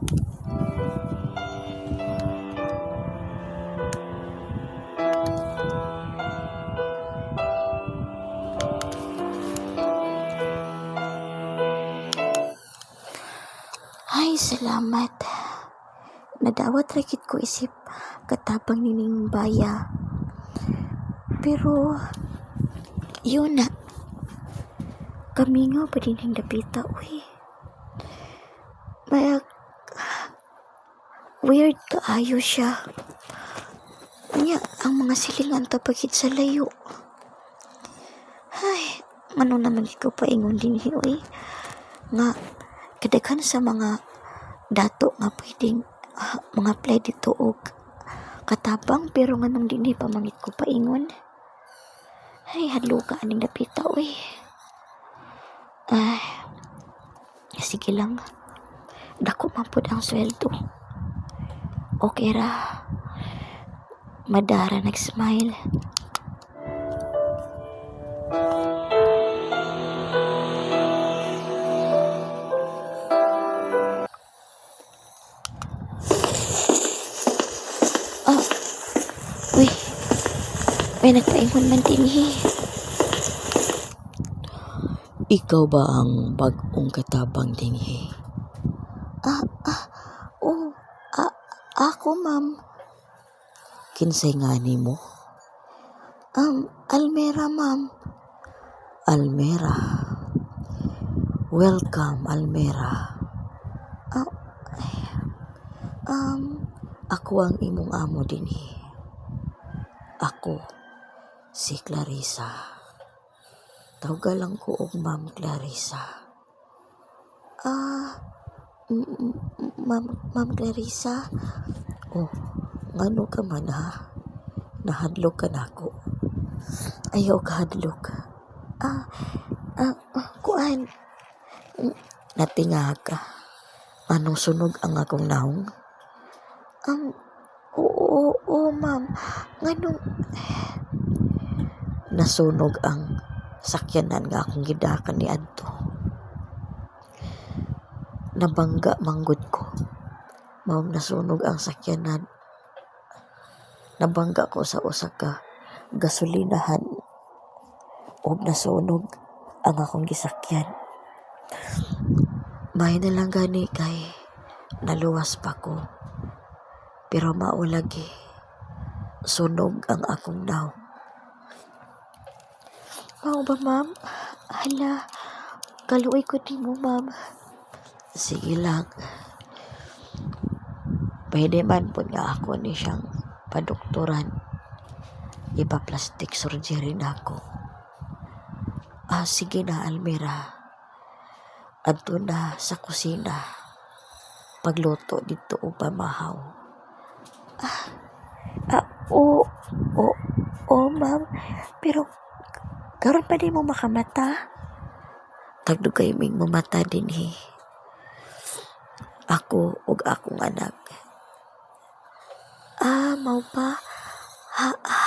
Ay, salamat. Nadawat ra gid ko isip katabang nining baya. Pero, yun na. Kamingaw pa din ang dapita, uy. Maya, weird kaayo siya. Unya, ang mga silingan tapagid sa layo. Ay, ano naman ikaw paingon din, uy. Nga, kadaghan sa mga dato nga pwedeng mga apply dito og katabang, pero nganong dinhi pa mangit ko paingon. Ay, hadlo ka aning dapita, uy. Ay, sige lang. Dako man pud ang sweldo. Okay ra. Madara nag-smile. Ah, uy. May nagpaingon man dinhi. Ikaw ba ang bag-ong katabang dinhi? Oh, ako, ma'am. Kinsay nga nimo? Almera, ma'am. Almera. Welcome, Almera. Ako ang imong amo dinhi. Ako, si Clarissa. Tawga lang ko og Ma'am Clarissa. Ma'am Clarissa? Oh, ngano ka man ha? Nahadlok ka nako. Ayaw ka hadlok. Kuan. Natinga ka. Anong sunog ang akong naong? Oo, oo, ma'am. Nganong nasunog ang sakyanan nga akong gidakan ni adto. Nabangga manggod ko. Maong nasunog ang sakyanan. Nabangga ko sa usa ka gasolinahan ug nasunog ang akong gisakyan. May na lang gani kay naluwas pa ko. Pero mao lagi, sunog ang akong naong. Mao ba, ma'am? Hala, kaluoy ko nimo, ma'am. Sige lang. Pwede man po nga ako ni siyang padoktoran. Ipa-plastic surgery na ako. Sige na, Almira. Adto na sa kusina. Pagluto dito o pamahaw. Oo, oo, oo, ma'am. Pero, karon pa di mo makamata? Tagdugay ming mamata dinhi. Ako ug akong anak. Mao pa.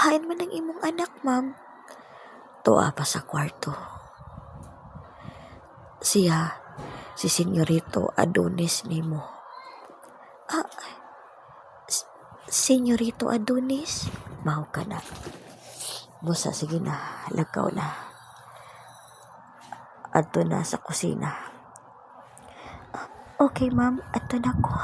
Hain man ang imong anak, ma'am. Tuwa pa sa kwarto. Siya, si Senyorito Adonis nimo. Senyorito Adonis? Mao ka na. Busa, sige na, lakaw na. Adto na sa kusina. Okay, ma'am. Adto na ko.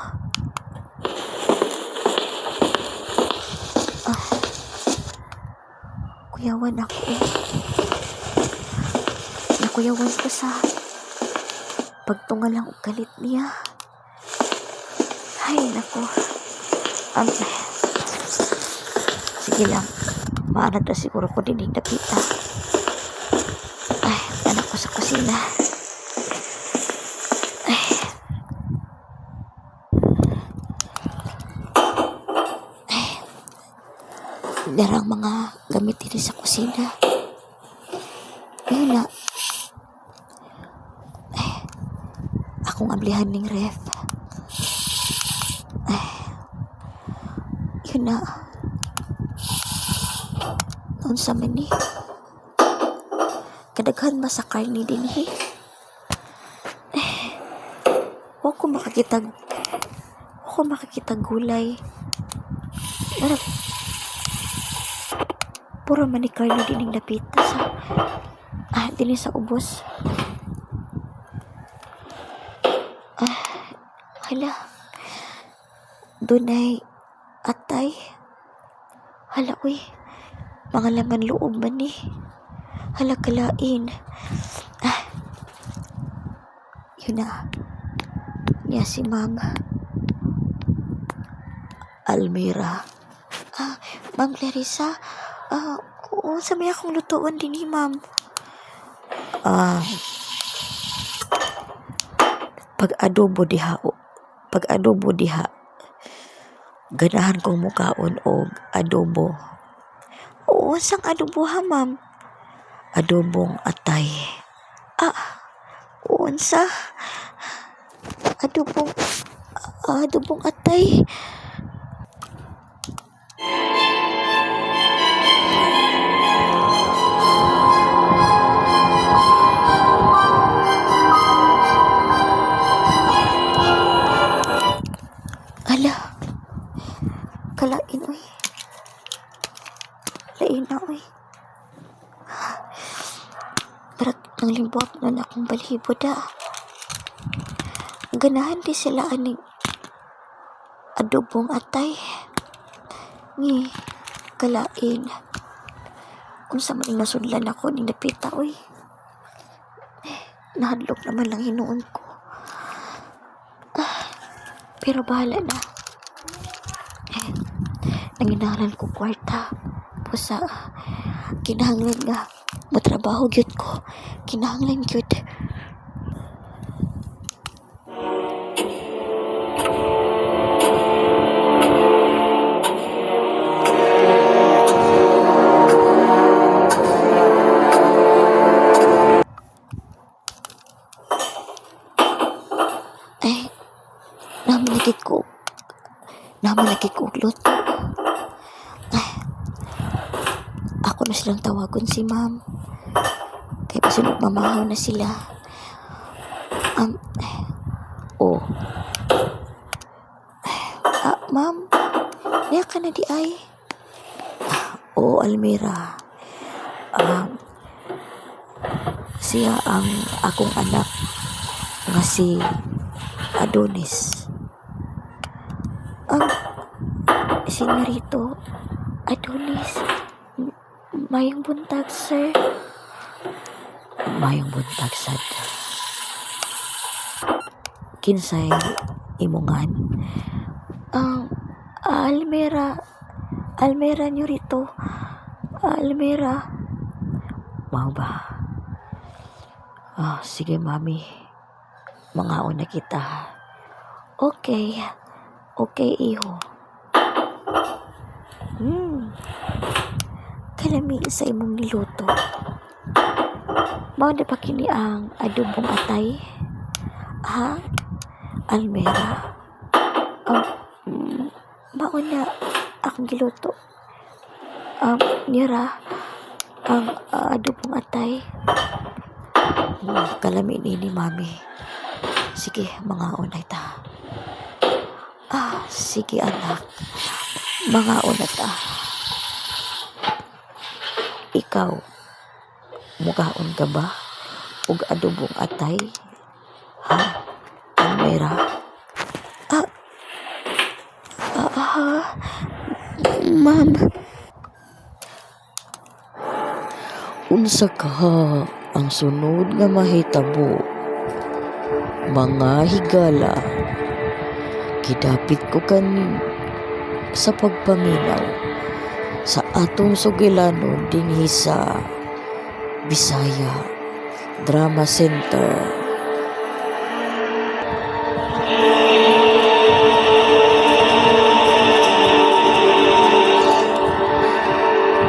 Kuyawan ako. Nakuyawan ko sa pagtunga lang og kalit niya. Ay, nako. Sige lang. Maanad na siguro ko din dapita. Ay, anak ko sa kusina. Ay. Ay. Darang mga gamit din sa kusina. Ayun na. Ay. Akong ablihan ning ref. Ay. Yun na. Unsa man ni? Kadaghan ba sa karne dinhi? Wa ko makakitag ko makakita gulay. Marag puro man ni Carlo dining dapita sa dinhi sa ubos. Hala. Dunay atay. Hala uy. Mga laman loob man ni. Hala kalain. Yun na. Niya si Ma'am Almira. Ma'am Clarissa. Oo, sa may akong lutuon din ni Ma'am. Pag-adobo diha, pag-adobo diha. Ganahan kong mukaon og adobo. Oo, sang adobo ha, Ma'am? Adobong atay. Unsa? Adobong atay. Ala. Kalain, uy. Lain na, uy. Parang nang limbuap na akong balhibo da. Ganahan di sila aning adobong atay. Ngi, kalain. Unsa man ning nasudlan ako ning dapita, uy. Nahadlok naman lang hinuon ko. Pero bahala na. Nanginahanglan ko kwarta. Pusa, kinahanglan nga motrabaho gyud ko. Kinahanglan gyud. Ay, naman lagi ko. Naman lagi ko og luto. Ay, ako na silang tawagon si Ma'am. Kaya basin mamahaw na sila. Oh. Ma'am, niya ka na di ay. Oh, Almira. Siya ang akong anak nga si Adonis. Senyorito Adonis, mayong buntag, sir. Mayong buntag, sad. Kinsay imongan? Almira. Almira nyorito. Almira. Mao ba? Sige, mami. Mangaon na kita. Okay. Okay, iho. Kalami sa imong niluto. Mao na pa kini ang adobong atay? Ha? Almira? Mao na akong giluto. Nira, ang adobong atay. Kalami ni ni mami. Sige, mangaon na ta. Sige anak. Mangaon na ta. Ikaw, mukaon ka ba? Og adobong atay? Ha? Almira? Ma'am. Unsa ka ang sunod nga mahitabo? Mga higala, gidapit ko kani sa pagpaminaw sa atong sugilanon dinhi sa Bisaya Drama Center.